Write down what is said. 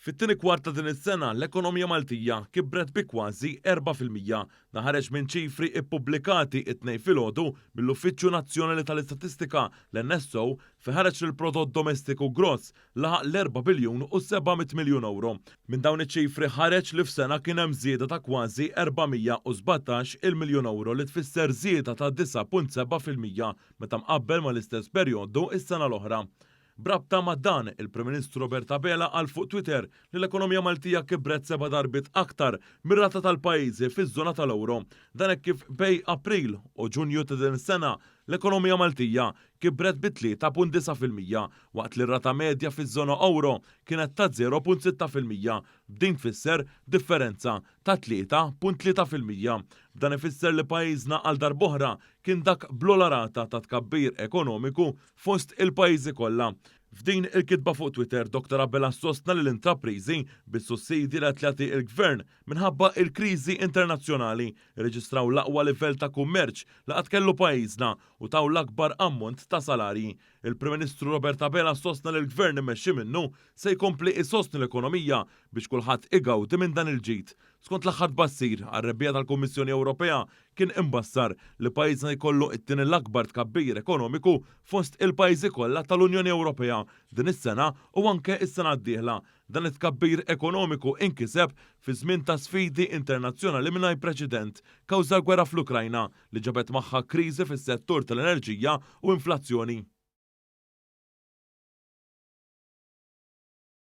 Fit-tieni kwart ta' din is-sena, l-ekonomija Maltija kibret bi kważi 4%. Dan ħareġ minn ċifri ppubblikati t-Tnejn filgħodu mill-Uffiċċju Nazzjonali tal-Istatistika, l-NSO, fejn ħareġ li l-prodott domestiku gross laħaq l-erba' biljun u 700 miljun ewro. Minn dawn iċ-ċifri ħareġ li f'sena kien hemm żieda ta' kważi 417 il miljun ewro li tfisser żieda ta' 9.7% meta mqabbel mal-istess perjodu s-sena l-oħra. B'rabta ma' dan, il-Prim Ministru Robert Abela qal fuq Twitter li l-ekonomija Maltija kibret seba' darbiet aktar mir-rata tal-pajjiżi fiż-żona tal-ewro. Dan hekk kif bejn April u Ġunju ta' din is-sena, l-ekonomija Maltija kibret bi 3.9% waqt li r-rata medja fiż-żona ewro kienet ta' 0.6%, b'din tfisser differenza ta' 3.3%. B'dan ifisser li pajjiżna għal darb'oħra kien dak bl-ogħla rata ta' tkabbir ekonomiku fost il-pajjiżi kollha. F'din il-kitba fuq Twitter, Dottor Abela sostna li l-intrapriżi, bis-sussidji li qed jagħti l-Gvern minħabba l-kriżi internazzjonali, irreġistraw l-aqwa livell ta' kummerċ li qatt kellu pajjiżna u taw l-akbar ammont ta' salarji. Il-Prim Ministru Robert Abela sostna li l-Gvern immexxi minnu se jkompli jsostni l-ekonomija biex kulħadd igawdi minn dan il-ġid. Skont l-aħħar tbassir għar-rebbiegħa tal-Kummissjoni Ewropea kien imbassar li pajjiżna jkollu t-tieni l-akbar tkabbir ekonomiku fost il-pajjiżi kollha tal-Unjoni Ewropea din is-sena u anke s-sena d-dieħla. Dan it-tkabbir ekonomiku inkiseb fi żmien ta' sfidi internazzjonali mingħajr preċedent kawża l-gwerra fl-Ukrajna li ġabet magħha kriżi fis-settur tal-enerġija u inflazzjoni.